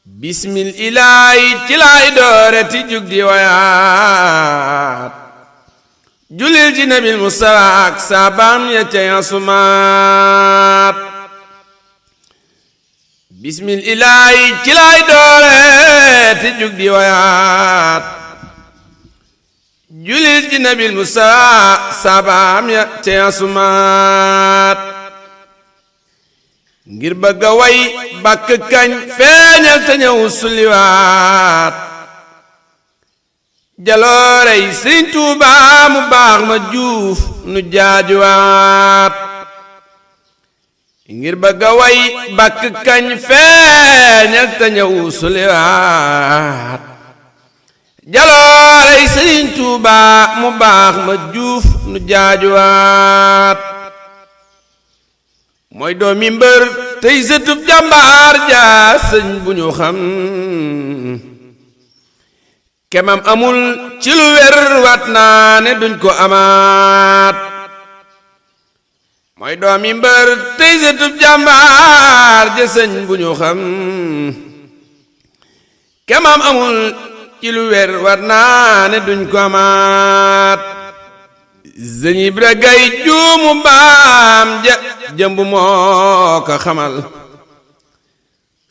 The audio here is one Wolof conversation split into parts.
bismil ilaahi ci laay doore ti jug di wayaat julil ci nabil mustafa ak saabaam ya ca yasumaat bismil ilaahi ci laay doore ti jug di wayaat julil ci nabil mustafa saabaam ya ca yasumaat ngir bëgg a way bàkk kañ feeñal te ñëw sulliwaat jaloorey Sëriñ Tuubaa mu baax ma juuf nu jaajuwaat ngir bëgg a way bàkk kañ feeñal te ñëw sulliwaat jaloorey Sëriñ Tuubaa mu baax ma juuf nu jaajuwaat mooy doomi mbër tey sëtub jàmbaar ja sëñ bu ñu xam kemam amul ci lu wér wat naa ne duñ ko amaat mooy doomi mbër tey sëtub jàmbaar ja sëñ bu ñu xam kemam amul ci lu wér wat naa ne duñ ko amaat sëñ Ibra Gay juumu baam ja jëmb moo ko xamal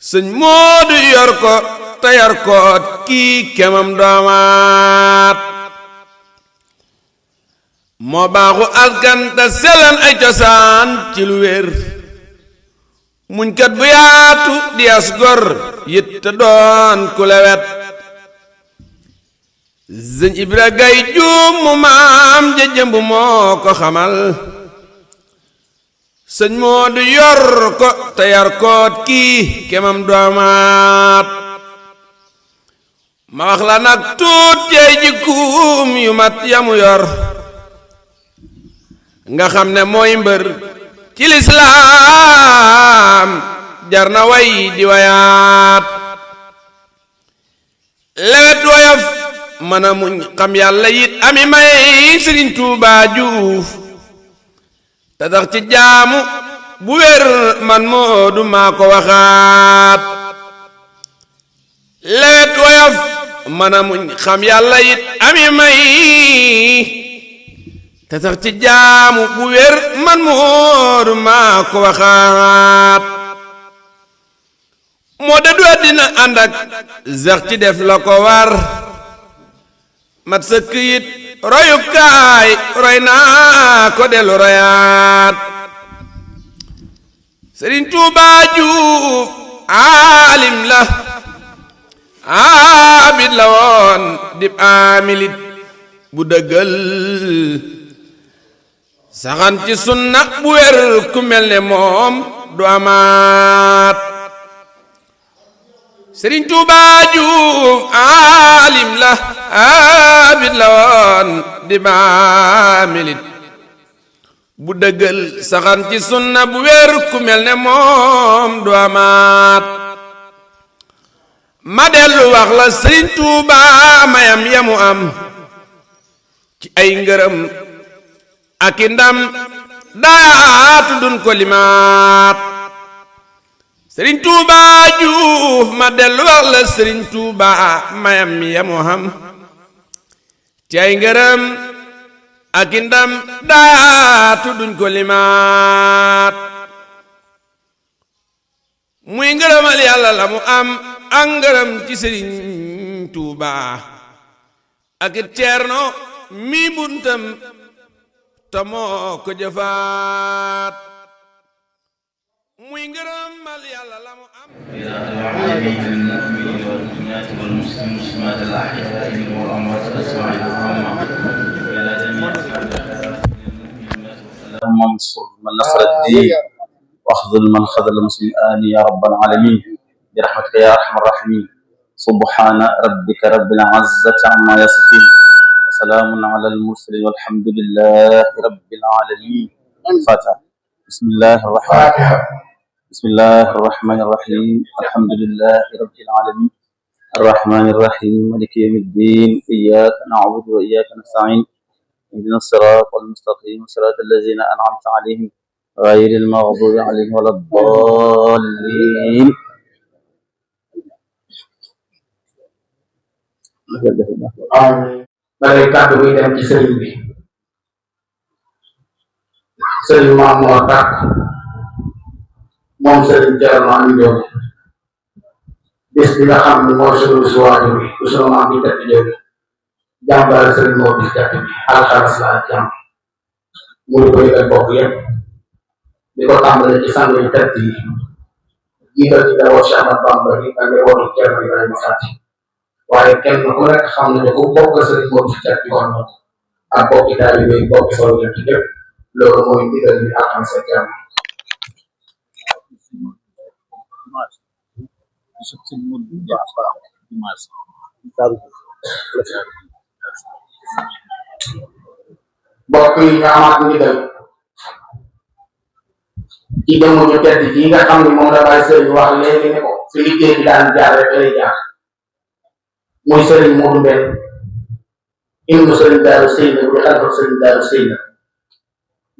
sëñ Moodu yor ko te yor koot kii kemam doomaat moo baaxu askan te selan ay cosaan ci lu wér muñkat bu yaatu di as gor yit te doon ku lewet sëñ Ibra Gay juumu maam ja jëmb moo ko xamal sëñ Moodu yor ko te yar koot kii kemam doomaat ma wax la nag tuut cey jikkuum yu mat yamu yor nga xam ne mooy mbër ci lislaam jar na way di wayaat lewet woyof mën a muñ xam yàlla yit ami may Sëriñ Tuubaa Juuf te tax ci jaamu bu wér man Moodu maa ko waxaat lewet woyof mën a muñ xam yàlla it ami may te tax ci jaamu bu wér man Moodu maa ko waxaat moo da du àddina ànd ak sax ci def la ko war mat sëkk it royukaay roy naa ko dellu royaat Sëriñ Tuubaa Juuf aalim la aabid la woon dib aamilit bu dëggal saxan ci sunna bu wér ku mel ne moom du amaat Sëriñ Tuubaa Juuf aalim la aabid la woon di baamilit bu dëggal saxan ci sunna bu wér ku mel ne moom du amaat ma dellu wax la Sëriñ Tuubaa mayam yamu am ci ay ngërëm ak i ndam daatu dun ko limaat Sëriñ Tuubaa Juuf ma dellu wax la Sëriñ Tuubaa mayam yamu am ci ay ngërëm ak i ndam daatu duñ ko limaat muy ngërëmal yàlla la mu am ak ngërëm ci Sëriñ Tuubaa ak it Ceerno mi buntam te moo ko jëfaat muy ngërëmal yàlla la mu am العالمين المؤمنين والمؤمنات والمسلمات الأحياء منهم والأموات أجمعين إلى جميع اللهم انصر من نصر الدين واخذل من خذل المسلمين آمين يا رب العالمين برحمتك يا أرحم الراحمين سبحان ربك رب العزة عما يصفون وسلام على المرسلين والحمد لله رب العالمين الفاتحة بسم الله الرحمن الرحيم الحمد لله رب العالمين الرحمن الرحيم مالك يوم الدين إياك نعبد وإياك نستعين اهدنا الصراط المستقيم صراط الذين أنعمت عليهم غير المغضوب عليهم ولا الضالين balay kàddu gi dem ci sëriñ bi sëriñ Maam Mor Tàkk moom sëriñ Thierno Amy Diop bis bi nga xam ni mooy sunu bisu waajur bi bu sunu maam bi tëdd Diop jàmbale sëriñ moo bis jàpp bi alxames la ak jàmm mu di ko yëgal bokk yëpp di ko tàmbale ci sang yu tëdd yi jiital ci njaboot Cheikh Ahmadou Bamba yi ak njabootu Thierno Ibrahima Fati waaye kenn ku nekk xam ne ku bokk sëriñ moo bis jàpp wax na ko ak bokki taalibe yi bokki solo jëpp yëpp loolu mooy ndigal bi alxames ak jàmm mbokk yi ñu amaat ndigal ci jëmm ñu tedd ji nga xam ni moom la bàyyi sëriñ wax léegi ne ko fi liggéey bi daan jaar rek lay jaar muy sëriñ Modou Mbène ibnu sëriñ Daaru Seyna bi xalifa sëriñ Daaru Seyna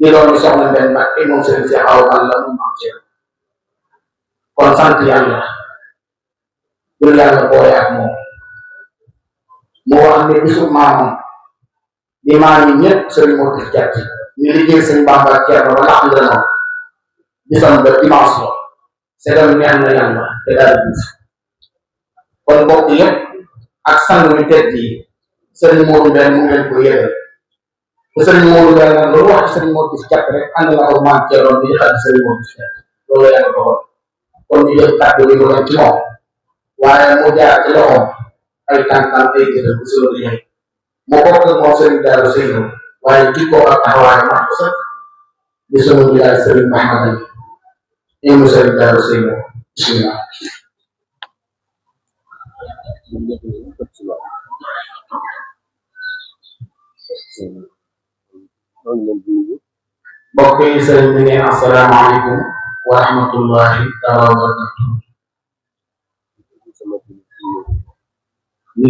di doon soxna Mbène Mbàkke moom sëriñ Cheikh Awa Balla mu maam Cheikh kon sant yàlla bu yàlla boole ak moom mu wax ne bisu maamam di maam yi ñëpp sëriñ moo def jàtti ñu liggéey sëriñ Bamba ak Thierno ba lax la bisam ba dimanche la segal neex na yàlla te daal di kon mbokk yëpp ak sang yu tedd yi sëriñ Modou Mbène mu ngi leen ko yëgal te sëriñ Modou Mbène nag loolu wax ci sëriñ moo def jàtt rek ànd na ko maam Thierno bi di xam sëriñ moo def jàtt loolu yàlla dogal kon ñu jël kàddu gi ko ci moom waaye mu jaar ci loxoom ay tànkam ay gëdëm bu solo liggéey mu bokk ak moom sëriñ Daaru Seyna waaye jikkoo ak taxawaay mat ko sax di sunu bilaay sëriñ Mahamad ibnu sëriñ Daaru Seyna bismillah mbokk yi sëriñ bi ne asalaamaaleykum wa rahmatullahi taala wa barakatuh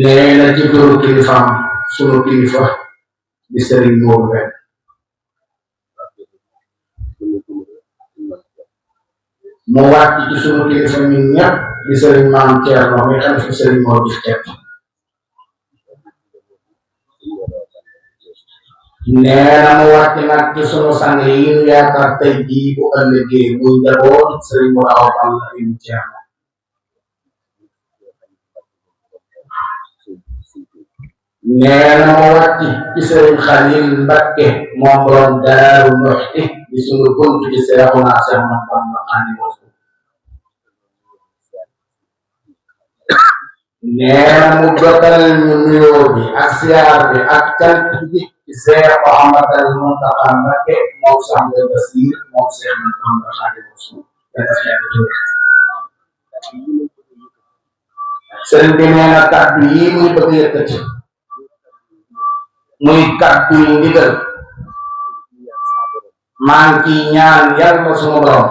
nee na ci turu kilifaam sunu kilifa di sëriñ Modou Mbène mu wàcc ci sunu kilifa ñun ñëpp di sëriñ maam Thierno mi xam fi sëriñ moo gis tepp nee na mu wàcc nag ci sunu sang yi ñu yaakaar tey jii bu ëllëgee muy njaboot sëriñ mu Awa Balla ibnu Thierno nee na mu wàcc ci sëriñ Xalil Mbakke moom borom Daaru Muxti di sunu bunt ci Seexuna Seex Ahmadu Bamba Xaadimu Rasuul nee na mu jotal ñu nuyoo bi ak siyaar bi ak cant bi ci Seex Muhammadal Muntaxa Mbakke moom Seex Ahmadu Basiir moom Seex Ahmadu Bamba Xaadimu Rasuul sëriñ bi nee na kàddu yi muy bëgg yëkkati muy kàddu yi ndigal maa ngi ciy ñaan yàlla sunu borom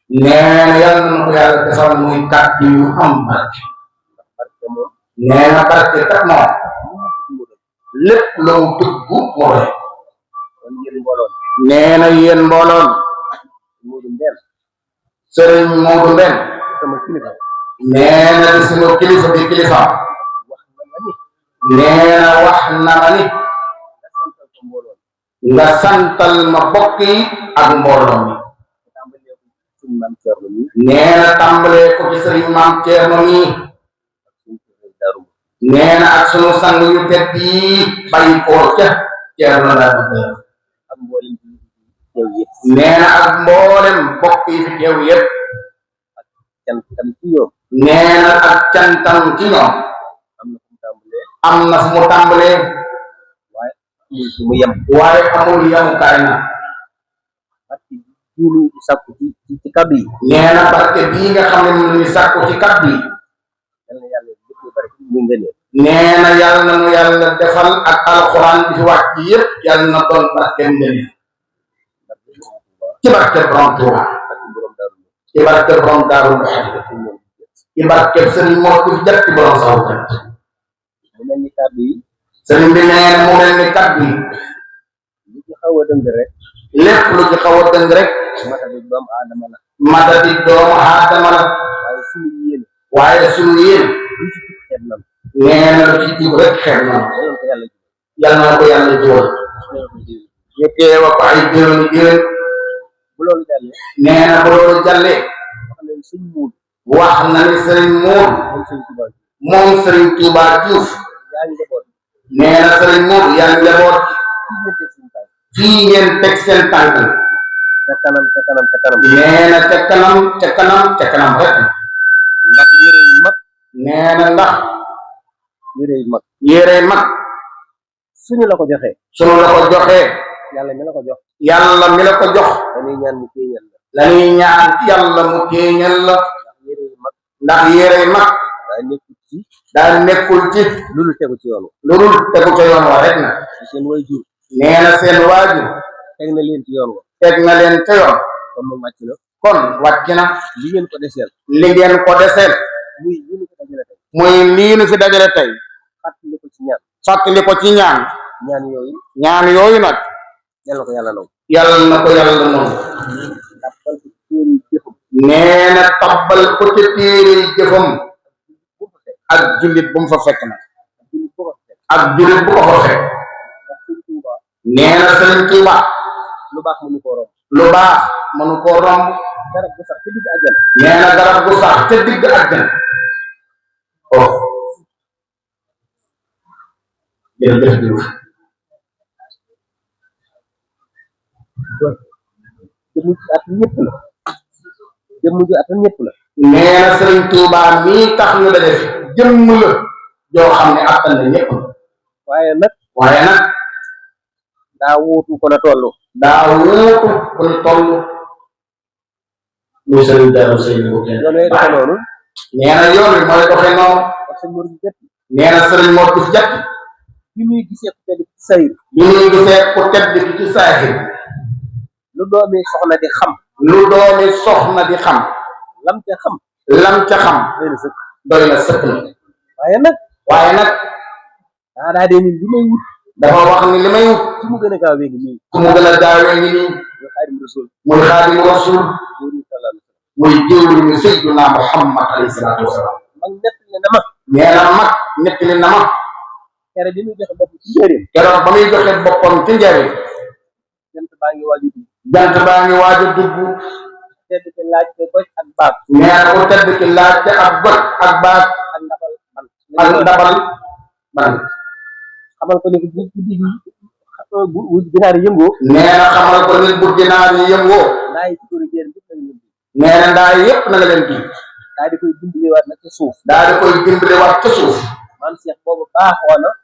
nee na yàlla na ko yàlla defal muy kàddu yu am barke nee na barke kat moom lépp la mu dugg mooy nee na yéen mbooloon sëriñ Modou Mbène nee na di sunu kilifa di kilifa nee na wax na ma ni nga santal ma bokk yi ak mbooloo mi nee na tàmbalee ko ci sëriñ maam Thierno mi nee na ak sunu sang yu tedd yi bàyyi koo ca Thierno laa bëgg nee na ak mboolem bokk yi fi teew yëpp nee na ak cantam ci ñoom am na fu mu tàmbalee waaye amul yemukaay na nee na barke bii nga xam ne mu ngi sàkku ci kaddu yi nee na yàlla na nu yàlla defal ak alxuraan bi fi wàcc yëpp yàlla na doon barke ngeen ci barke borom Tuuba ci barke borom Daaru Muxti ci barke sëriñ moo ko fi jot ci borom saw jant sëriñ bi nee na mu mel ni kaddu yi lépp lu ci xaw a dëng rek matadi doomu aadama la waaye sunu yéen nee na lu ci jub rek xeeb na yal na ko yàlla jubal ñu teewa ko ay déwén déwén bu loolu jàllee nee na bu loolu jàllee wax nañ sëñ Mour wax na ni sëriñ Mour moom sëriñ Touba Diouf yaa ngi njaboot nee na sëriñ Mour yaa ngi njaboot fii ngeen teg seen tànk ca kanam ca kanam ca kanam nee na ca kanam ca kanam ca kanam rek ndax yére yu mag nee na ndax yére yu mag yére mag suñu la ko joxee sunu la ko joxee yàlla mi la ko jox yàlla mi la ko jox dañuy ñaan mu téeñal la lañuy ñaan yàlla mu téeñal la yére yu mag ndax yére mag daa nekkul ci daal nekkul ci lu dul tegu ci yoonu lu dul tegu ca yoon wa rek na seen way jur nee na seen waajur teg na leen ci yoon wa teg na leen ca yoon kon moom wàcc na kon wàcc na li ngeen ko deseel li ngeen ko deseel muy li ñu ko dajale tey muy lii nu fi dajale tey fàttali ko ci ñaan fàttali ko ci ñaan ñaan yooyu nag yàlla ko yàlla nangu yàlla na ko yàlla nangu tàbbal ko ci téere jëfam nee na tabbal ko ci téere jëfam ak jullit bu mu fa fekk na ak jullit bu ko fa fekk nee na sëriñ Tuuba lu baax mënu koo romb lu baax mënu koo romb garab gu sax ca digg àjjana nee na garab gu sax ca digg àjjana oh jërëjëf Diouf jëmu ci at ñëpp la jëmu ji at ñëpp la nee na sëriñ Tuuba mii tax ñu daje fi jëmm la joo xam ne attan na ñëpp waaye nag daa wuutu ko na toll daa wuutu ku ñu toll muy sëriñ Darou Seydou Dieng yoon wee doxe noonu nee na yoon wi mooy doxe noonu parce que Mor Jett nee na sëriñ Mor Diouf Jett bi muy gisee ku tedd ci sayir bi muy gisee ku tedd ki ci saahir lu doomi soxna di xam lu doomi soxna di xam lam ca xam doy na sëkk na waaye nag daa dee ni li may wut dafa wax ni li may wut ci mu gën a gaawee ngi nii ku mu gën a gaawee ngi nii muy Xaadimu Rasuul muy Xaadimu Rasuul muy jëwriñu Seydina Muhammad alayhi salaatu wasalaam mag nettali na ma nee na mag nettali na ma kere bi muy joxe bopp ci njëriñ keroog ba muy joxe boppam ci njëriñ jant baa ngi waaju dugg tedd ki laaj te goj ak baag nee na ku tedd ki laaj te ak goj ak baag ak ndabal ban xamal ko ni bu ginaar yi yëngoo nee na xamal ko ni bu ginaar yi yëngoo ndaa yi ci góor a jéem yëpp nee na ndaa yëpp na nga leen di daa di koy dimbaliwaat nag ca suuf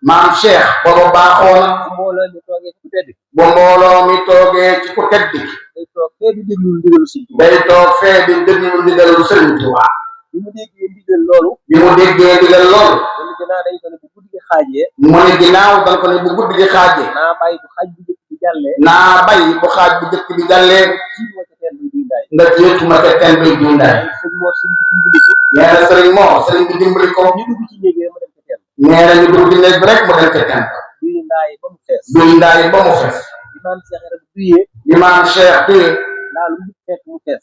maam Cheikh boobu baaxoo na bu mbooloo mi toogee ci ku tedd bu mbooloo mi toogee ci ku tedd day toog fee di déglu ndigalu Sëriñ Tuubaa day toog fee di déglu ndigalu Sëriñ Tuubaa bi mu déggee ndigal loolu mu ne ginnaaw dañ ko ne bu guddi gi xaajee naa bàyyi bu xaaj bu jëkk bi jàllee bu xaaj bu jëkk bi jàllee jiitu ma ca teen bi dundaay nga jiitu ma ca teen bi dundaay nee na sëriñ bi dimbali ko ñu dugg ci néeg mu dem ca teen nee na ñu dugg ci néeg bi rek mu dem ca teen duy ndaay ba mu fees bi maam Cheikh tuyee ndaa lu mu fekk mu fees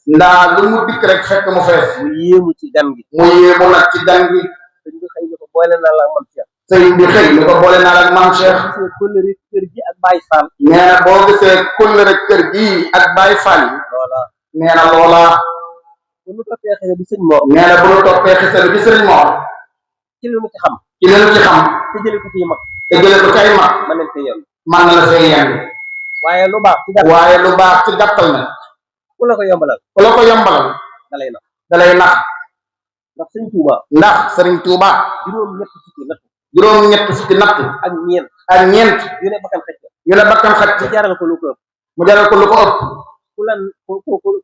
dikk rek fekk mu fees mu yéemu ci gan gi mu yéemu nag ci gan gi sëñ bi xëy na ko boole naa la ak maam Cheikh sëriñ bi xëy na ko boole naa la ak maam Cheikh gisee kóllëre kër gi ak Baye Fall nee na boo gisee kóllëre kër gi ak Baye Fall nee na loola bu ñu toppee xese bi sëñ Mor nee na bu ñu toppee xese bi sëriñ Mor ci li mu ci xam te jële ko ci mag man nañ fay yenn man na la fay yenn waaye lu baax ci gàttal na ku la ko yombalal dalay nax ndax Sëriñ Tuuba Sëriñ Tuuba juróom-ñett fukki natt ak ñeent yu ne bakkan xaj mu jaral ko lu ko ëpp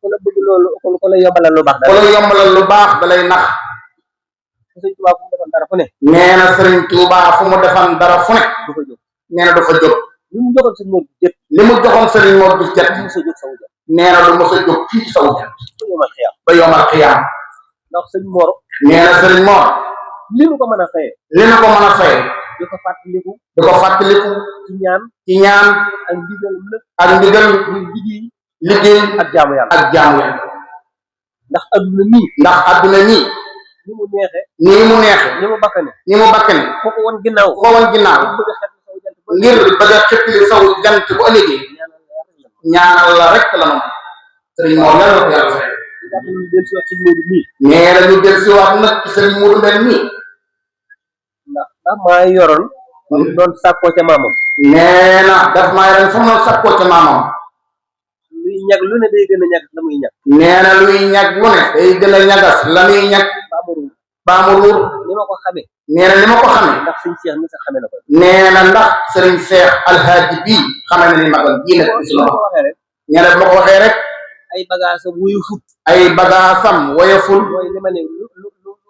ku la bëgg loolu ku la yombalal lu baax dalay nax Sëriñ Tuuba fu mu defoon dara fu ne nee na Sëriñ Tuuba fu mu defoon dara fu ne du fa jóg nee na du fa jóg li mu joxoon Sëriñ Mor du jët nee na du mos a jóg fii ci sawu jant ba yomal xiyaam ndax Sëriñ Mor nee na Sëriñ Mor li nu ko mën a fayee di ko fàttaliku ci ñaan ak ndigal muy liggéey ak jaamu yàlla ndax adduna nii ni mu neexe nii mu neexe ni mu bakkane ni mu bakkane ko ko woon ginnaaw ko woon ginnaaw ngir bëgg a xettali saw jant bu ëllëgee ñaanal la rek la moom sëriñ Mor yàlla ko yàlla fay nee na ñu del si waat nag ci sëriñ Modou Mbène mii ndax maa yoroon doon sàkkoo ca maamam nee na daf maa yoroon fa mu doon sàkkoo ca maamam luy ñag lu ne day gën a ñag la muy ñag nee na luy ñag lu ne day gën a ñagas la muy ñag baamu ruur ni ma ko xamee nee na ni ma ko xamee ndax sëñ Cheikh mi sax xamee na ko nee na ndax sëriñ Cheikh alhaaji bii xamee na ni magal bii nag bis la nee na ma ko waxee rek ay bagaasam wuyu fut ay bagaasam woyoful mooy li ma ne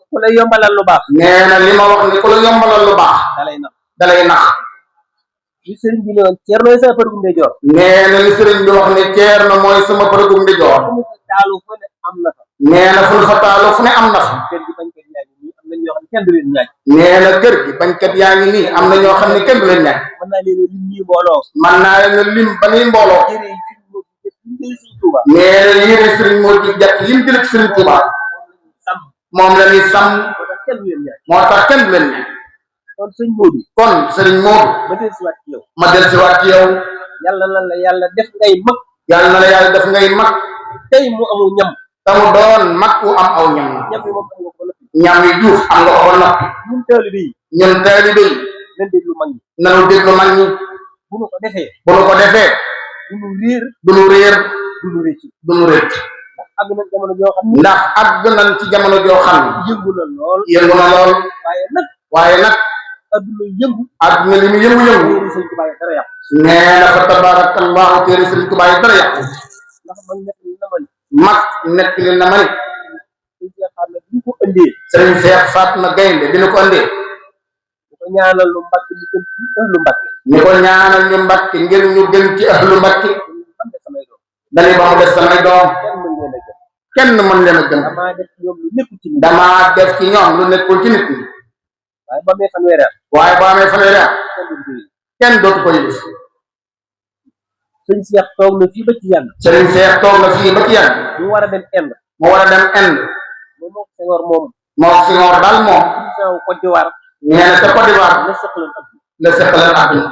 ku la yombalal lu baax nee na li ma wax ni ku la yombalal lu baax dalay nax li sëriñ bi ne woon ceer mooy sama përgum ndeyjoor nee na li sëriñ bi wax ne ceer na mooy sama përgum ndeyjoor taalu fu ne am na fa nee na fu fa taalu fu ne am na fa kër gi bañkat yaa ngi nii am na ñoo xam ne kenn du leen ñaaj nee na kër gi bañkat yaa ngi nii am na ñoo xam ne kenn du leen ñaaj mën naa leen lim ñii mbooloo mën naa leen lim ba nii mbooloo nee na yére sëriñ moo di jàpp yim jëlee ci sëriñ Touba moom la ñuy sàmm moo tax kenn du leen ñaaj kon sëñ Modou kon sëriñ Modou ma del si waat ci yow ma del si waat ci yow yàlla na la yàlla def ngay mag yàlla na la yàlla def ngay mag tey mu amul ñam tamu doon mag u am aw ñam na ñam yi moom am nga ko noppi ñam yi juuf am nga ko noppi ñun taalibe yi ñun taalibe yi nañ déglu mag ñi nanu déglu mag ñi bu nu ko defee bu nu ko defee du nu réer du nu réer du nu rëcc du nu rëcc àgg nañ jamono joo xam ne ndax àgg nañ ci jamono joo xam ne yëngu na lool yëngu na lool waaye nag adduna yëngu àdduna li mu yëngu-yëngu téere sëñ Tuubaa yi dara yàqu nee na fa tabarakallahu téere sëñ Tuubaa yi dara yàqu ndax man nekk li na ma ni mag nekk li na ma ni sëñ Cheikh xam ne bi ñu ko ëndee sëriñ Cheikh Fatma Gaynde bi ñu ko ëndee ñu ko ñaanal lu Mbàkke ñu gën ci ahlu Mbàkke ni ko ñaanal ñu Mbàkke ngir ñu gën ci ahlu Mbàkke dani ba mu des samay doom kenn mën leen a gën damaa def ci ñoom lu nekkul ci nit damaa def ci ñoom lu nekkul ci nit ñi waaye ba amee fanweeri at waaye boo amee fanweeri at kenn dootu ko yëg sëñ Cheikh toog na fii ba ci yàgg sëriñ Cheikh toog na fii ba ci yàgg ñu war a dem Inde mu war a dem Inde moom moo Senghor moom moo Senghor daal moom président wu Côte d'Ivoire nee na ca Côte d'Ivoire la sëqaloon ak la seqaleen àdduna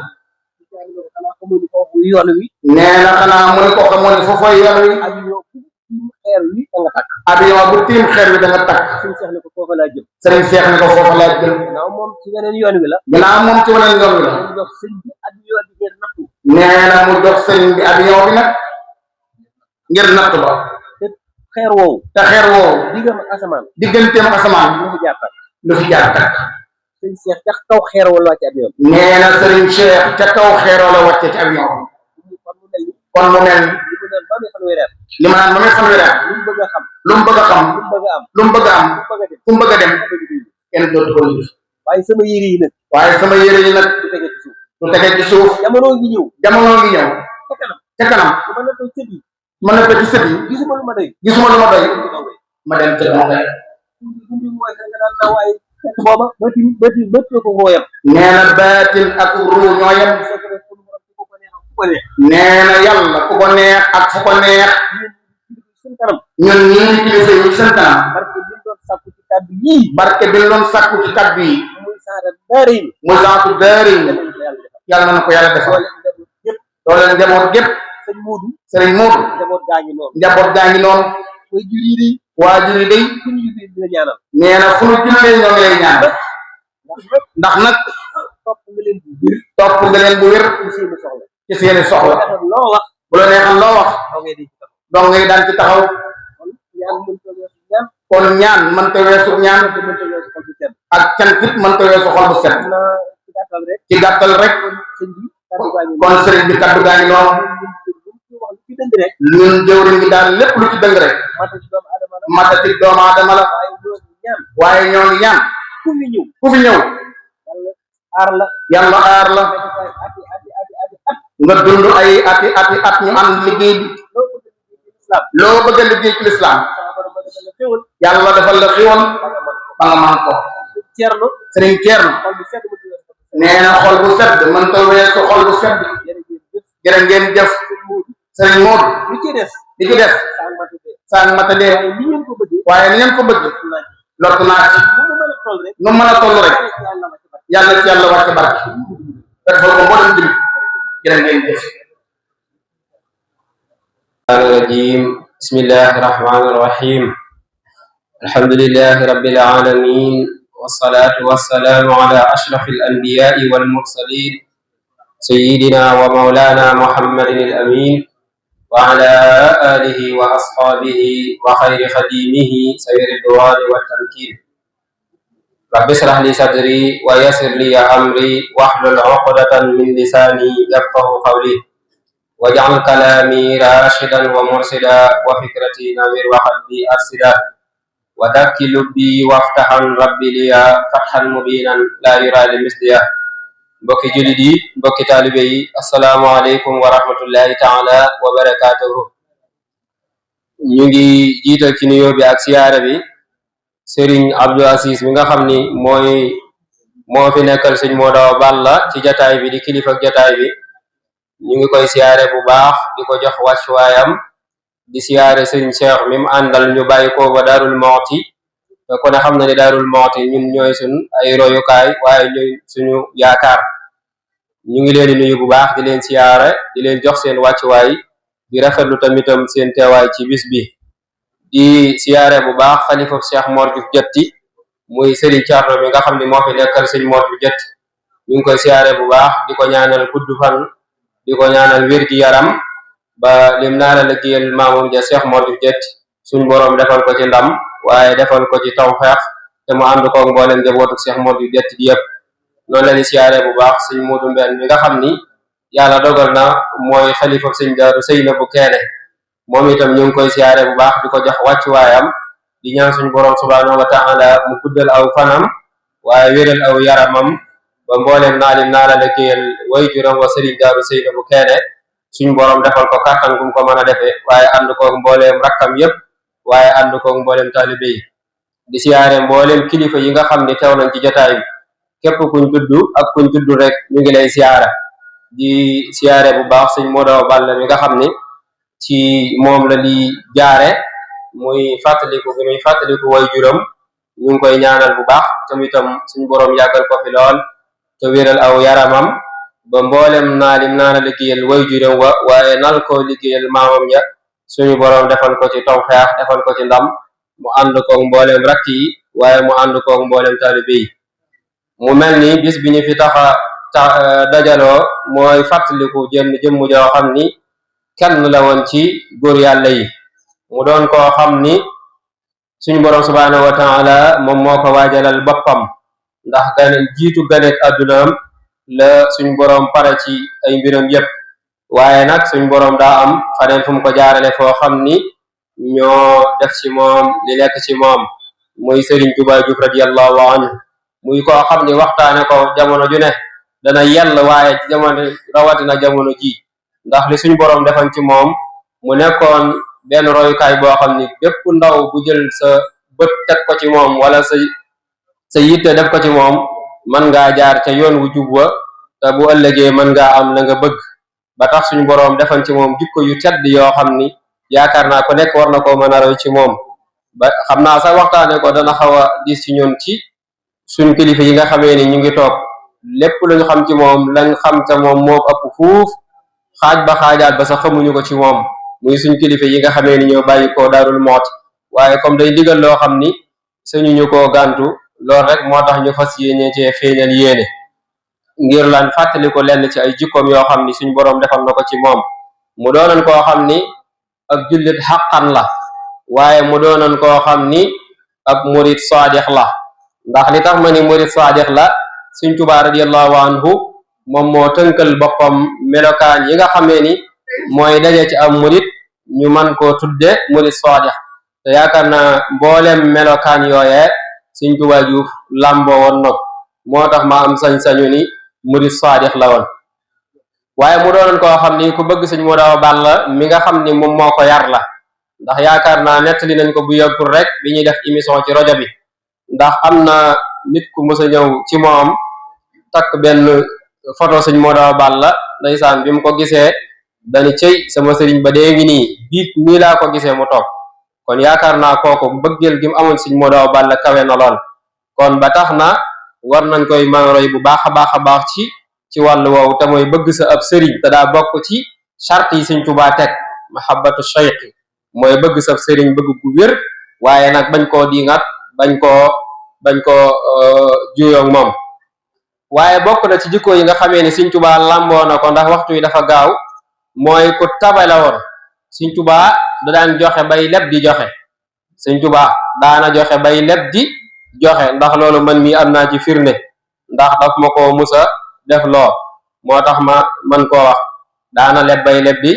xanaa xamul ni foofu yoon wi nee na xanaa mu ne ko xamoon ne foofu yoon wi avion bu xeer wi da nga takk avion bu tiim xeer wi da nga takk sëñ Cheikh ne ko foofa laa jëm sëriñ Cheikh ne ko foofa laa jëm ginnaaw moom ci weneen yoon wi la ginnaaw moom ci weneen yoon wi la mu jox sëñ bi avion bi ngeen nattu nee na mu jox sëriñ bi avion bi nag ngir natt ba te xeer woowu te xeer woowu diggam ak asamaan digganteem asamaan lu fi jaar takk lu fi jaar takk sëñ Cheikh ca kaw xeer wala wàcc avion bi nee na sëriñ Cheikh ca kaw xeeroo la wàcce ci avion bi kon mu mel li mu naan ba amee fanweeri at li ma naan ba muy fanweeri at lu mu bëgg a xam lu mu bëgg a xam lu mu bëgg a am lu mu bëgg a am lu mu bëgg a dem fu mu bëgg a dem kenn dootu ko yëf waaye sama yére yi nag waaye sama yére yi nag du tege ci suuf du tege ci suuf jamono ngi ñëw jamono ngi ñëw ca kanam ca kanam bu ma nattoo sët yi mën na ko ci sët yi gisuma lu ma doy gisuma lu ma doy ma dem ca dama koy dundi mooy da nga daan na waaye fekk booba bët la ko wooyam nee na baatin ak ruu ñoo yem nee na yàlla ku ko neex ak fu ko neex suñu kanam ñun ñii di kilifa yi seen kanam barke bi doon sàkku ci kàddu yii barke bi doon sàkku ci kàddu yi muy saara daari yi muy saatu daari yàlla na ko yàlla defal doole njaboot gépp sëñ Moodu sëriñ Moodu njaboot gaa ngi noonu njaboot gaa ngi noonu way jur yi day waajur yi day fu ñu jullee dina ñaanal nee na fu ñu jullee ñoo ngi lay ñaan ndax nag topp nga leen bu wér topp nga leen bu wér ci seeni soxla ci seeni soxla loo wax bu la neexal loo wax doo ngay di ci tax dong ngay daan ci taxaw ñaan mën ta weesu ñaan kon ñaan mënta weesu ñaan mën ta weesu xol bu sedd ak cantit mënta weesu xol bu set na ci gàttal rek ci gàttal rek sëñ bi kàddu gaa ngi kon sëriñ bi kaddu gaa ngi noonu wax lu ci dëng rek ñun jëwriñ gi daal lépp lu ci dëng rek mata ci doomu aadama la matati doomu aadama la waaye ñoo ngi ñaan waaye ñoo ngi ñaan ku fi ñëw ku fi ñëw yàlla aar la yàlla aar la ati at nga dund ay ati at ñu ànd liggéey bi loo bëgg a liggéey ci lislaam yàlla defal la xiwoon ba nga man ko Ceerno sëriñ Ceerno xol bu sedd mu ci nee na xol bu sedd mënta weesu xol bu sedd jërë ngeen jëf sëriñ Moodu lu ci des li ci def sang matade saan matadee waaye ni ngeen ko bëggee waaye ni ngeen ko bëgg lott naa ci nu mën a toll rek yàlla ci yàlla wàcce barke defal ko mboolem jëm jërë ngeen jëf الرجيم بسم الله الرحمن الرحيم الحمد لله رب العالمين والصلاة والسلام على أشرف الأنبياء والمرسلين سيدنا ومولانا محمد الأمين وعلى آله وأصحابه وخير خديمه سير الدوار والتمكين رب اشرح لي صدري ويسر لي أمري واحلل عقدة من لساني يفقه قولي واجعل كلامي راشدا ومرشدا وفكرتي نوير وقلبي أرشدا ودك لبي وافتحا ربي لي فتحا مبينا لا يرى لمثليه mbokki jullit yi mbokki taalibe yi assalaamu aleykum wa rahmatullahi taala wa barakatuhu ñu ngi jiital ci nuyoo bi ak siyaare bi Serigne Abdou Aziz mi nga xam ni moo fi nekkal Serigne Modaw Balla ci jataay bi di kilifa jataay bi ñu ngi koy siyaare bu baax di ko jox wàccuwaayam di siyaare Serigne Cheikh mi mu àndal ñu bàyyi ko ba Daarul Muxti te ku ne xam na ni Daarul Muxti ñun ñooy suñ ay royukaay waaye ñooy suñu yaakaar ñu ngi leen di nuyu bu baax di leen siyaare di leen jox seen wàccuwaay di rafetlu tamitam seen teewaay ci bis bi di siyaare bu baax xalifa Cheikh Mor Diouf Diatty muy Serigne Thierno mi nga xam ne moo fi nekkal Serigne Mor Diouf Diatty ñu ngi koy siyaare bu baax di ko ñaanal gudd fan di ko ñaanal wér gi yaram ba lim naa la liggéeyal maamum ja Cheikh Mor Diouf Diatty suñ boroom defal ko ci ndam waaye defal ko ci tawfeex te mu ànd koog mboolem njabootu Cheikh Mor Diouf Diatty di yëpp noonu la ni siyaare bu baax sëñ Moodu Mbeen mi nga xam ni yàlla dogal na mooy xalifa sëñ Daaru Seynabu Keene moom itam ñu ngi koy siyaare bu baax di ko jox wàccuwaayam di ñaan suñ boroom subhaanahu wa taala mu guddal aw fanam waaye wéral aw yaramam ba mbooleem naalim naa la liggéeyal way juram wa sëriñ Daaru Seynabu Keene suñ boroom defal ko kàttan gum ko mën a defee waaye ànd koog mbooleem rakkam yépp waaye ànd koog mbooleem taalibe yi di siyaare mbooleem kilifa yi nga xam ni teew nañ ci jotaay bi képp kuñ tudd ak kuñ tudd rek ñu ngi lay siyaara di siyaare bu baax sëñ Modaw Balla mi nga xam ni ci moom la di jaare muy fàttaliku bi muy fàttaliku way juram ñu ngi koy ñaanal bu baax tamitam suñ boroom yàggal ko fi lool te wéral aw yaramam ba mboolem naalim naana liggéeyal way juram waaye nal ko liggéeyal maamam ya suñu boroom defal ko ci tawfeex defal ko ci ndam mu ànd koog mboolem rakk yi waaye mu ànd koog mboolem taalibe yi mu mel ni bis bi ñu fi taxa dajaloo mooy fàttaliku jëmm joo xam ni kenn la woon ci góor yàlla yi mu doon koo xam ni suñu boroom subhaanahu wa taala moom moo ko waajalal boppam ndax jiitu ganeek addunaam la suñu boroom pare ci ay mbiram yépp waaye nag suñu boroom daa am faneen fu mu ko jaarale foo xam ni ñoo def ci moom li nekk ci moom muy Serigne Touba Diouf radiyallahu anhu muy koo xam ni waxtaane ko jamono ju ne dana yell waaye ci jamono rawatina jamono ji ndax li suñu boroom defan ci moom mu nekkoon benn royukaay boo xam ni bépp ndaw bu jël sa bët teg ko ci moom wala sa yitte def ko ci moom mën ngaa jaar ca yoon wu jub wa te bu ëllëgee mën ngaa am la nga bëgg ba tax suñu boroom defan ci moom jikko yu tedd yoo xam ni yaakaar naa ko nekk war na koo mën a roy ci moom ba xam naa sax waxtaane ko dana xaw a diis ci ñun ci suñ kilifa yi nga xamee ni ñu ngi toog lépp lu ñu xam ci moom lañ xam ca moom moo ëpp fuuf xaaj ba xaajaat ba sax xamuñu ko ci moom muy suñ kilifa yi nga xamee ni ñoo bàyyi ko Daarul Muxti waaye comme day digal loo xam ni suñu ñu koo gàntu loolu rek moo tax ñu fas yéene cee feeñal yéene ngir lan fàttali ko lenn ci ay jikkoom yoo xam ni suñ boroom defal na ko ci moom mu doonoon koo xam ni ab jullit xaqan la waaye mu doonoon koo xam ni ab murid saadix la ndax li tax ma ni murid saadix la Sëriñ Tuubaa radiyallahu anhu moom moo tënkal boppam melokaan yi nga xamee ni mooy daje ci am murid ñu man koo tudde murid saadix te yaakaar naa mboolem melokaan yooyee Sëriñ Tuubaa Juuf làmboo woon na moo tax ma am sañ-sañu ni murid saadix la woon waaye mu doonoon koo xam ni ku bëgg Sëriñ Modaw Balla mi nga xam ni moom moo ko yar la ndax yaakaar naa nettali nañ ko bu yàggul rek bi ñuy def émission ci rajo bi ndax am na nit ku mës a ñëw ci moom takk benn photo Sëriñ Modaw Balla ndeysaan bi mu ko gisee dani cëy sama sëriñ ba dee ngi nii biig nii laa ko gisee mu toog kon yaakaar naa kooku bëggeel gi mu amoon Sëriñ Modou Awa Balla kawe na lool kon ba tax na war nañ koy mën a roy bu baax a baax ci wàllu woowu te mooy bëgg sa ab sëriñ te daa bokk ci charte yi Sëriñ Tuubaa teg mahabbatu shaykh mooy bëgg sa sëriñ bëgg gu wér waaye nag bañ koo diingat bañ koo juyoog moom waaye bokk na ci jikko yi nga xamee ni Sëriñ Tuubaa lamboo na ko ndax waxtu yi dafa gaaw mooy ku tabale woon Sëriñ Tuubaa da daan joxe bay leb di joxe Sëriñ Tuubaa daana joxe bay leb di joxe ndax loolu man mii am naa ci firnde ndax daf ma ko musa def loo moo tax ma man koo wax daana leb bay leb di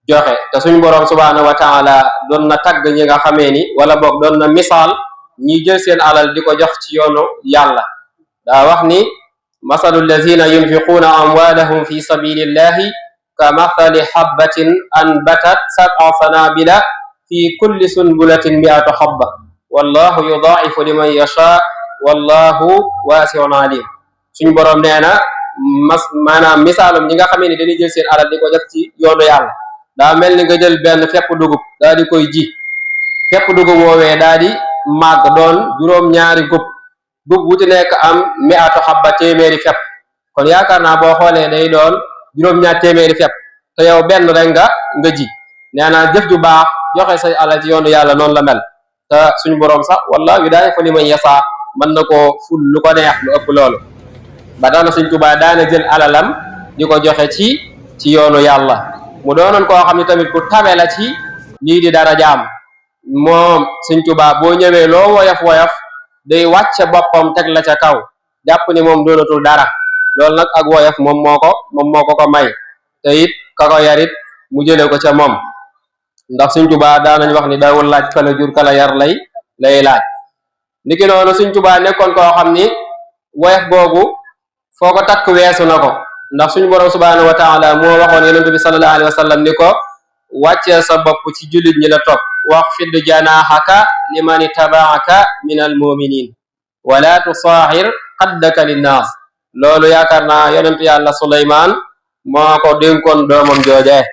joxe te suñ boroom subhaanahu wa taala doon na tagg ñi nga xamee ni wala boog doon na misaal ñi jël seen alal di ko jox ci yoonu yàlla daa wax ni masalu allazina yunfiquuna amwaalahum fi sabilillahi ka mathali habbatin anbatat sab'a sanabila fi kulli sunbulatin mi'atu habba wallahu yudaa'ifu liman yasha wallahu waasi'un alim suñ boroom nee na maanaam misaalum ñi nga xamee ni dañuy jël seen alal di ko def ci yoonu yàlla daa mel ni nga jël benn fepp dugub daa di koy ji fepp dugub woowee daa di màgg doon juróom-ñaari gub bu ci nekk am mi'atu habba téeméeri fepp kon yaakaar naa boo xoolee day doon juróom-ñaar téeméeri fepp te yow benn rek nga ji nee naa jëf ju baax joxe say alal ci yoonu yàlla noonu la mel te suñu boroom sax walla yudaa'ifu liman yasaa mën na koo ful lu ko neex lu ëpp loolu ba tax na Sëriñ Tuubaa daana jël alalam di ko joxe ci yoonu yàlla mu doonoon koo xam ne tamit ku tabe la ci lii di dara jaam moom Sëriñ Tuubaa boo ñëwee loo woyof day wàcce boppam teg la ca kaw jàpp ni moom doonatul dara loolu nag ak woyof moom moo ko may te it ka ko yarit mu jëlee ko ca moom ndax Sëriñ Tuubaa daanañ wax ni daawul laaj kala jur kala yar lay laaj niki noonu Sëriñ Tuubaa nekkoon koo xam ni woyof googu foo ko takk weesu na ko ndax suñu borom subhanahu wa taala moo waxoon yonent bi sallallahu alayhi wa sallam ni ko wàccee sa bopp ci jullit ñi la topp waxfid janaahaka liman tabaaka min al muminin wala tusaaxir xaddaka linnaas loolu yaakaar naa yonent yàlla Suleymaan moo ko dénkoon doomam joojee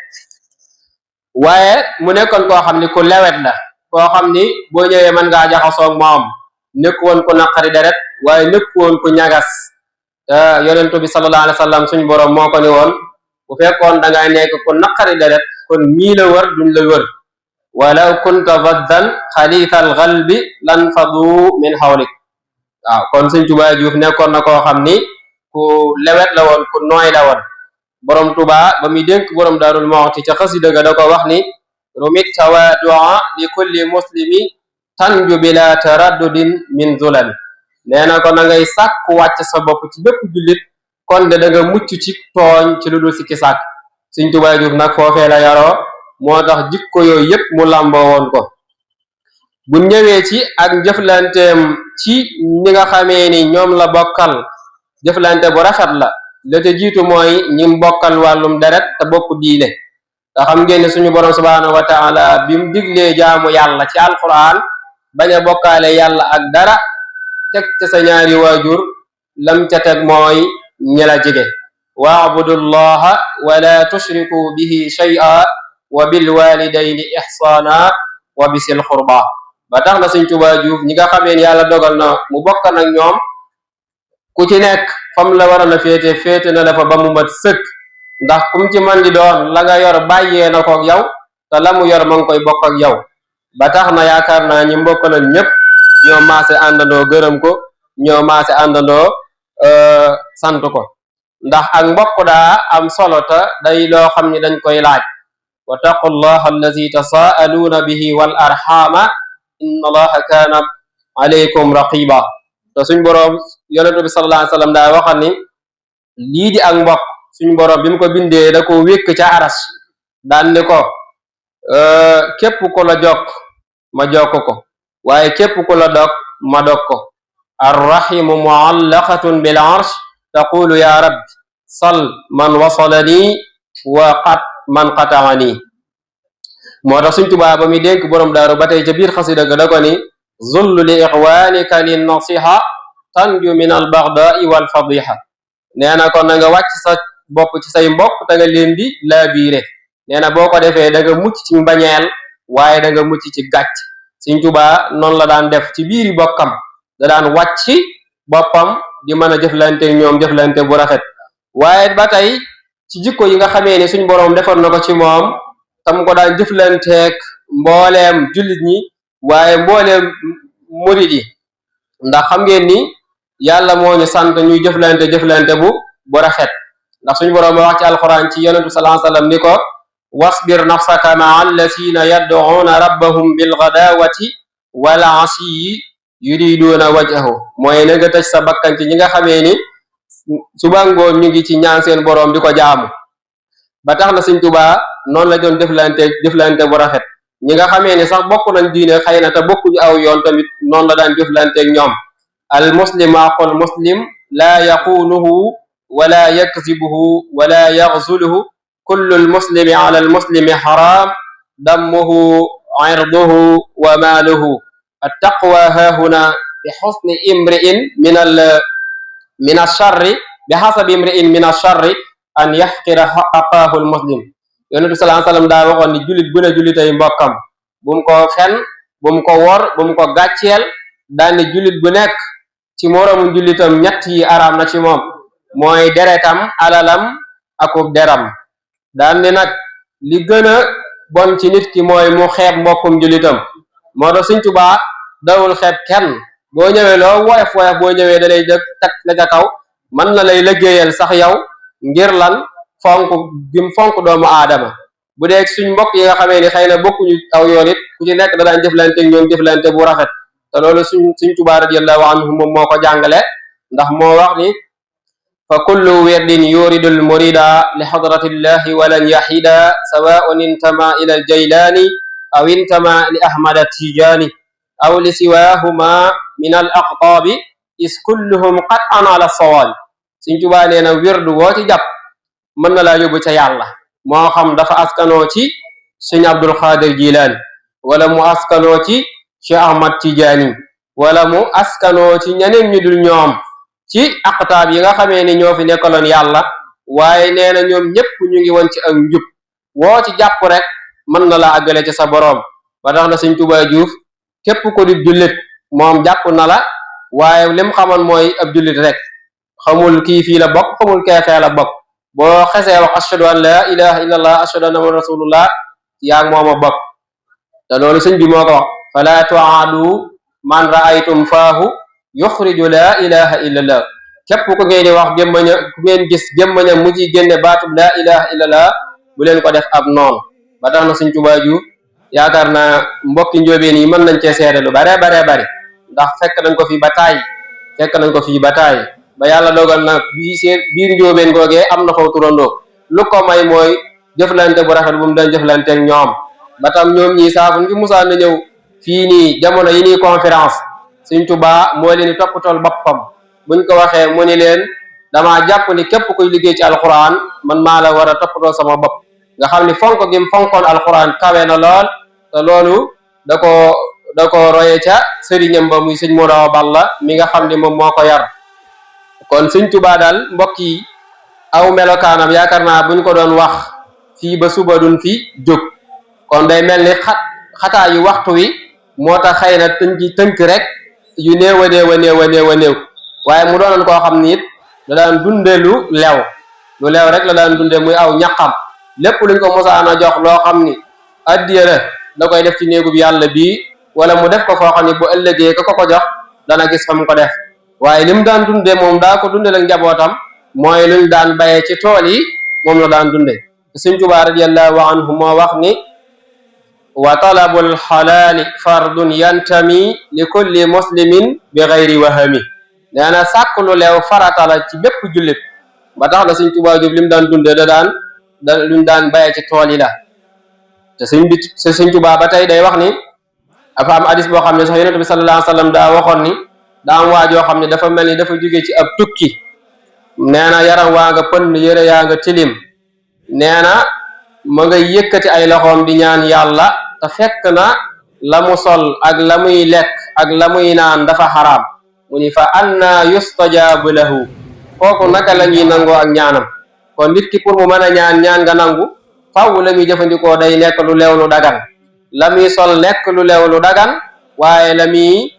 waaye mu nekkoon koo xam ni ku lewet la koo xam ni boo ñëwee mën ngaa jaxasoog moom nekkoon ku naqari deret waaye nekkoon ku ñagas yonentu bi sallallahu alayhi wa sallam suñ boroom moo ko ni woon bu fekkoon da ngay nekk ku naqari deret kon ñii la wër duñ la wër walaw kunta faddan xaliisal qalbi lan fadu min hawlik waaw kon Sëriñ Tuubaa Juuf nekkoon na koo xam ni ku lewet la woon ku nooy la woon boroom Tuubaa ba muy dénk boroom Daarul Muxti ca xasida ga da ko wax ni rumit tawaadua li kulli muslimi tanju bila taraddudin min zulami nee na ko na ngay sàkk wàcc sa bopp ci bépp jullit kon de da nga mucc ci tooñ ci lu dul sikki sàkk Sëriñ Tuubaa Juuf nag foofee la yaroo moo tax jikko yooyu yépp mu làmboo woon ko bu ñëwee ci ak jëflanteem ci ñi nga xamee ni ñoom la bokkal jëflante bu rafet la te jiitu mooy ñim bokkal wàllum deret te bokk diine te xam ngeen ne suñu borom subhanahu wa taala bi mu diglee jaamu yàlla ci alquran bañ a bokkaale yàlla ak dara teg ca sa ñaari waajur lam ca teg mooy ñi la jege waabudullaha wala tushriku bihi shay'a wa bil walidayni ihsana wa bisil qurba ba tax na Sëriñ Tuubaa Juuf ñi nga xamee yàlla dogal na mu bokk nag ñoom ku ci nekk fam la waroon a féete na la fa ba mu mat sëkk ndax kum ci man di doon la nga yor bàyyee na ko ak yow te la mu yor ma ngi koy bokk ak yow ba tax na yaakaar naa ñi mbokkalan ñëpp ñoo maase àndandoo gërëm ko ñoo maase àndandoo sant ko ndax ak mbokk daa am solo te day loo xam ni dañ koy laaj wa taqullaha allazi tasaaluuna bihi wal arxama inna allaha kaana alaykum raqiba te suñ boroom yonent bi sallallahu alayhi wa sallam daa waxal ni lii di ak mbokk suñ boroom bi mu ko bindee da ko wékk ca aras daan ni ko képp ku la jokk ma jokk ko waaye képp ku la dog ma dog ko arrahimu muallaqatun bil arsh taqulu ya rabbi sal man wasalani wa qat man qataani moo tax Sëriñ Tuubaa ba muy dénk boroom daaru ba tey ca biir xasida ga da ko ni zullu li ixwanika lin nasiha tanju min al baghdai wal fadiha nee na kon na nga wàcc sa bopp ci say mbokk te nga leen di laabiire nee na boo ko defee da nga mucc ci mbañeel waaye da nga mucc ci gàcc Sëriñ Tuubaa noonu la daan def ci biiri bokkam da daan wàcc boppam di mën a jëflante ñoom jëflante bu rafet waaye ba tey ci jikko yi nga xamee ni suñ boroom defoon na ko ci moom tam ko daan jëflanteeg mbooleem jullit ñi waaye mbooleem murid yi ndax xam ngeen ni yàlla moo ñu sant ñuy jëflante bu rafet ndax suñu boroom wax ci alquran ci yonentu sallallahu alayhi wasallam ni ko wasbir nafsaka ma'a alladhina yad'una rabbahum bil ghadawati wal 'ashiyyi yuriduna wajhahu mooy na nga tëj sa bakkan ci ñi nga xamee ni suba ngoon ñu ngi ci ñaan seen boroom di ko jaamu ba tax na Sëriñ Tuubaa noonu la doon jëflante bu rafet ñi nga xamee ni sax bokk nañ diine xëy na te bokkuñu aw yoon tamit noonu la daan jëflanteeg ñoom al muslimu aqul muslim la yaquluhu wala yakzibuhu wala yaghzuluhu kullu al muslimi ala al muslimi haram damuhu irduhu wa maaluhu attaqwa hahuna bi husni imri'in min ash-sharri bi hasabi imri'in min ash-sharri an yahqira aqaahu al muslim yonentu sallallahu alayhi wasallam daa waxoon ni jullit bu ne jullitay mbokkam bu mu ko fen bu mu ko wor bu mu ko gàcceel daal ni jullit bu nekk ci moroomu jullitam ñett yi araam na ci moom mooy deretam alalam akub deram daal ni nag li gën a bon ci nit ki mooy mu xeeb mbokkum jullitam moo tax Sëriñ Tuubaa dawul xeeb kenn boo ñëwee loo woyof boo ñëwee da lay jëkk teg la ca kaw mën na lay liggéeyal sax yow ngir lan fonk gim fonk doomu aadama bu dee suñ mbokk yi nga xamee ni xëy na bokkuñu aw yoon it ku ci nekk da daan jëflante ñoom jëflante bu rafet te loolu suñ Tuubaa radiyallahu anhu moom moo ko jàngale ndax moo wax ni fa kullu wirdin yuridul murida li hadratillahi walan yahida sawaa'un intama ila al jaylani aw intama li ahmad at-tijani aw li siwahuma min al aqtabi is kulluhum qat'an ala sawal Sëriñ Tuubaa nee na wirdu woo ci jàpp mën na laa yóbbu ca yàlla moo xam dafa askanoo ci Sëriñ Abdul Xaadir Jilaani wala mu askanoo ci Cheikh Ahmad Tijaani wala mu askanoo ci ñeneen ñu dul ñoom ci aqtaab yi nga xamee ni ñoo fi nekkaloon yàlla waaye nee na ñoom ñépp ñu ngi woon ci ak njub woo ci jàpp rek mën na la àggale ci sa boroom ba tax na Sëriñ Tuubaa Juuf képp ko di jullit moom jàpp na la waaye lim xamoon mooy ab jullit rek xamul kii fii la bokk xamul kee fee la bokk boo xesee wax ashhadu an la ilaha illallah ashhadu anna muhammadan rasulullah yaa ngi mooma bokk te loolu sëñ bi moo ko wax fala tu'adu man ra'aytum faahu yuxriju la ilaha illallah képp ku ngeen di wax gémmaña ku ngeen gis gémmaña mu ci génne baatub la ilaha illallah bu leen ko def ab noonu ba tax na Sëriñ Tuubaa ju yaakaar naa mbokki njóobeen yi mën nañ cee seede lu bare ndax fekk nañ ko fi ba taay ba yàlla dogal na biir njóobeen googee am na faw turandoo lu ko may mooy jëflante bu rafet bu mu doon jëflante ak ñoom ba tam ñoom ñii saafu fi musaan na ñëw fii nii jamono yi nii conférence Sëriñ Tuubaa moo leen di toppatool boppam buñ ko waxee mu ni leen damaa jàpp ni képp kuy liggéey ci alquran man maa la war a toppatoo sama bopp nga xam ni fonk gi mu fonkoon alquran kawe na lool te loolu da ko roye ca sëriñam ba muy sëñ Modaw Balla mi nga xam ni moom moo ko yar kon Sëriñ Tuubaa daal mbokk yi aw melokaanam yaakaar naa buñ ko doon wax fii ba suba duñ fi jóg kon day mel ni xataa yu waxtu wi moo tax xëy na tënk rek yu néew a néew waaye mu doonoon koo xam ni it da daan dunde lu leew rek la daan dunde muy aw ñaqam lépp luñ ko mosaana jox loo xam ni addiya la da koy def ci néegub yàlla bii wala mu def ko foo xam ni bu ëllëgee ka ko jox dana gis fa mu ko def waaye li mu daan dunde moom daa ko dunde la njabootam mooy luñ daan bayee ci tool yi moom la daan dunde Sëriñ Tuubaa radiyallahu anhu moo wax ni wa talabul xalaali fardun yantami li kulli muslimin bi gayri wahami nee na sàkk lu leew farata la ci bépp jullit ba tax na Sëriñ Tuubaa li mu daan dunde luñ daan bayee ci tool yi la te Sëriñ Tuubaa ba tey day wax ni dafa am hadis boo xam ne sax Yonent bi sallallahu alayhi wasallam daa waxoon ni daa am waajoo xam ne dafa mel ni dafa jóge ci ab tukki nee na yaram waa nga pënd yëre yaa nga tilim nee na ma nga yëkkati ay loxoom di ñaan yàlla te fekk na la mu sol ak la muy lekk ak la muy naan dafa xaraam mu ni fa anna yustajabu lahu kooku naka la ñuy nangoo ak ñaanam kon nit ki pour mu mën a ñaan nga nangu faaw la muy jëfandikoo day nekk lu leew lu dagan la muy sol nekk lu leew lu dagan waaye la muy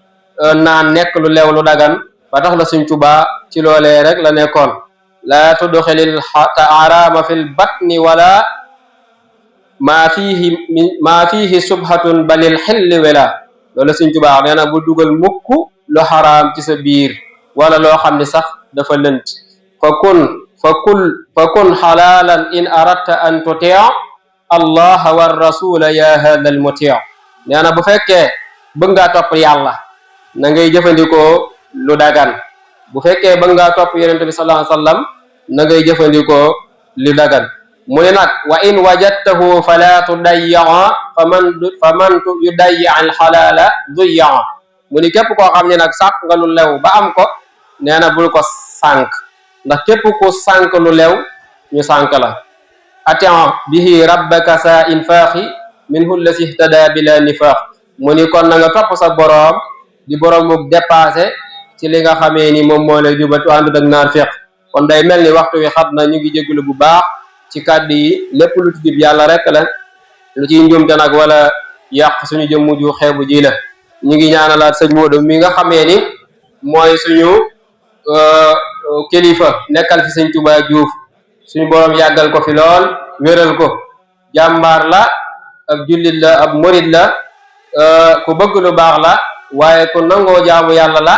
naan nekk lu leew lu dagan ba tax la Sëriñ Tuubaa ci loolee rek la nekkoon laa tudxilil araama fil batni wala maa fiihi subhatun balil xilli wela loolu Sëriñ Tuubaa nee na bu dugal mukk lu xaraam ci sa biir wala loo xam ne sax dafa lënt fa kun xalaalan in aradta an tuti' allah wa rasula ya hada al muti' nee na bu fekkee bëgg ngaa topp yàlla na ngay jëfandikoo lu dagan bu fekkee bëgg ngaa topp yonent bi sallallahu alayhi wa sallam na ngay jëfandikoo lu dagan mu ne nag wa in wajadtahu fala tudayya faman yudayya al xalaala duyya mu ni képp koo xam ne nag sàkk nga lu lew ba am ko nee na bul ko sànk ndax képp ku sànk lu lew ñu sànk la ati'u bihi rabbaka sa infaaxi minhu lasi ihtada bila nifaax mu ni kon na nga topp sa boroom di boroom mu dépassé ci li nga xamee ni moom moo lay jubatu àndut ak naafiq kon day mel ni waxtu wi xat na ñu ngi jégalu bu baax ci kàddu yi lépp lu ci jub yàlla rek la lu ciy njuumte nag wala yàq suñu jëmm ju xeebu ji la ñu ngi ñaanalaat sëñ Modou mi nga xamee ni mooy suñu kilifa nekkal fi sëñ Touba Diouf suñu boroom yàggal ko fi lool wéral ko jàmbaar la ab jullit la ab murid la ku bëgg lu baax la waaye ku nangoo jaamu yàlla la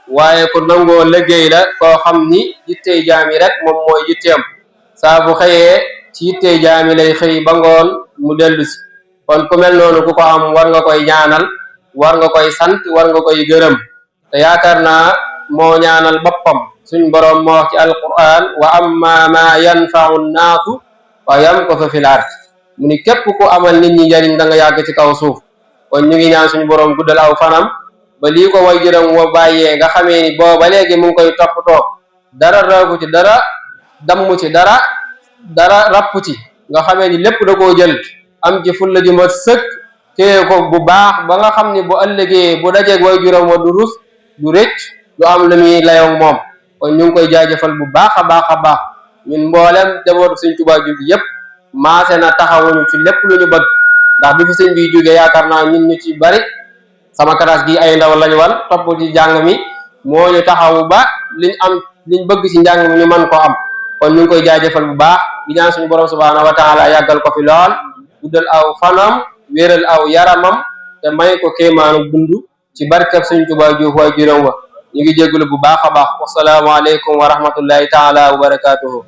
waaye ku nangoo liggéey la koo xam ni yittey jaami rek moom mooy yitteem saa bu xëyee ci yittey jaami lay xëy ba ngoon mu dellu si kon ku mel noonu ku ko am war nga koy ñaanal war nga koy sant war nga koy gërëm te yaakaar naa moo ñaanal boppam suñ boroom moo wax ci alquran wa amma ma yanfa'u nnaasu fa yamkusu fil ard mu ni képp ku amal nit ñi njariñ da nga yàgg ci kaw suuf kon ñu ngi ñaan suñu boroom guddal aw fanam ba lii ko way jërëm wa bàyyee nga xamee ni booba léegi mu ngi koy toppatoo dara ragu ci dara damm ci dara rapp ci nga xamee ni lépp da koo jël am ci fulla ju mat sëkk téye ko bu baax ba nga xam ni bu ëllëgee bu dajeeg way juróom wa du rus du rëcc du am lu muy layoog moom kon ñu ngi koy jaajëfal bu baax a baax a baax ñun mboolem jabootu Sëriñ Tuubaa jógi yépp maase na taxawuñu ci lépp lu ñu bëgg ndax bi fi sëñ bi jógee yaakaar naa ñun ñu ci bari sama classe gi ay ndaw lañu wan topp ci njàng mi moo ñu taxawu ba liñ bëgg ci njàng mi ñu mën ko am kon ñu ngi koy jaajëfal bu baax di ñaan suñu borom subhaanahu wa taala yàggal ko fi lool guddal aw fanam wéeral aw yaramam te may ko kéemaanu dund ci barkeb Sëriñ Tuubaa Juuf waay juróom wa ñu ngi jégalu bu baax a baax wasalaamu aleykum wa rahmatullahi taala wa barakatuhu